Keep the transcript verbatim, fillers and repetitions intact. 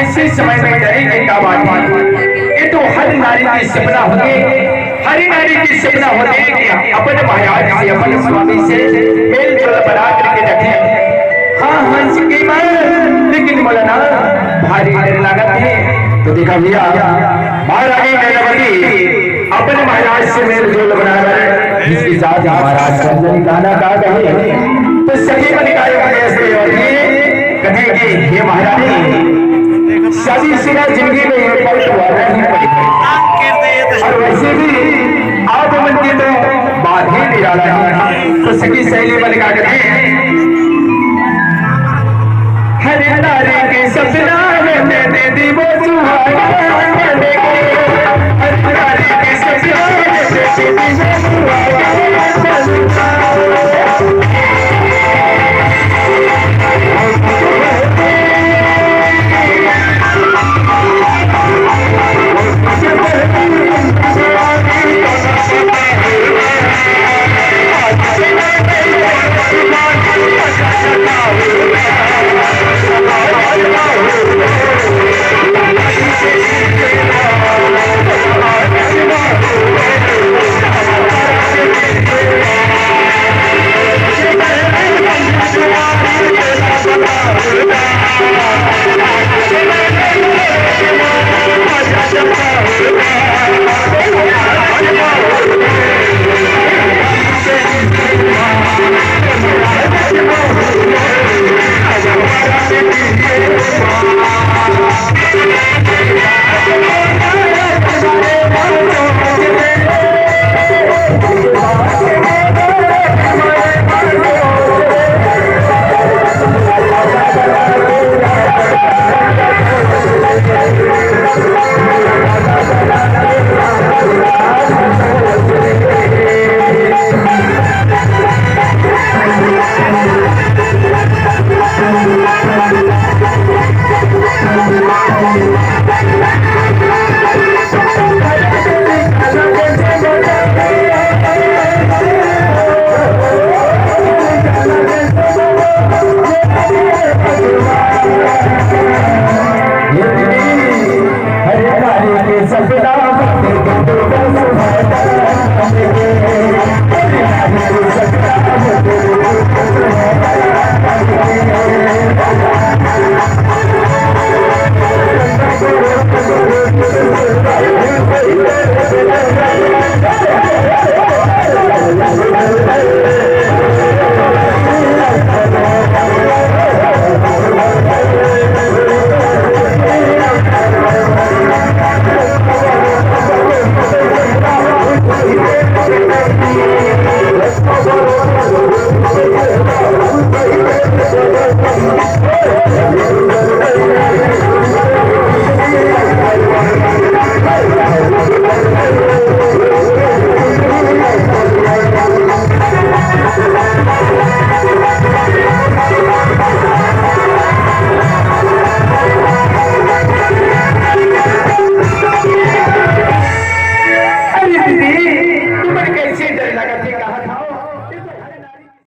ऐसे समय में डरे के का बात हे? ये तो हर नारी के सपना होथे, हर नारी के सपना होथे कि अपन महाराज से, अपन स्वामी से मेल जोल बना करके रखे। हाँ, हंस की माँ, लेकिन मोला ना भारी डर लागत हे। तो देखा भैया, महारानी मैनावती अपन महाराज से मेल जोल बनाकर जिसके साथ महाराज चंदन गाना गा रहे हैं, तो सखी मन का एक प्रयास है और ये कहे कि हे महारानी, शादीशुदा जिंदगी में ये पल तो आना ही पड़ेगा। और वैसे भी आप मन की तो बात ही निराला है। तो सखी सहेली मन का कहते हैं, हर नारी के सपना में दे दी वो सुहाग। हर नारी के सपना में दे दी वो सुहाग।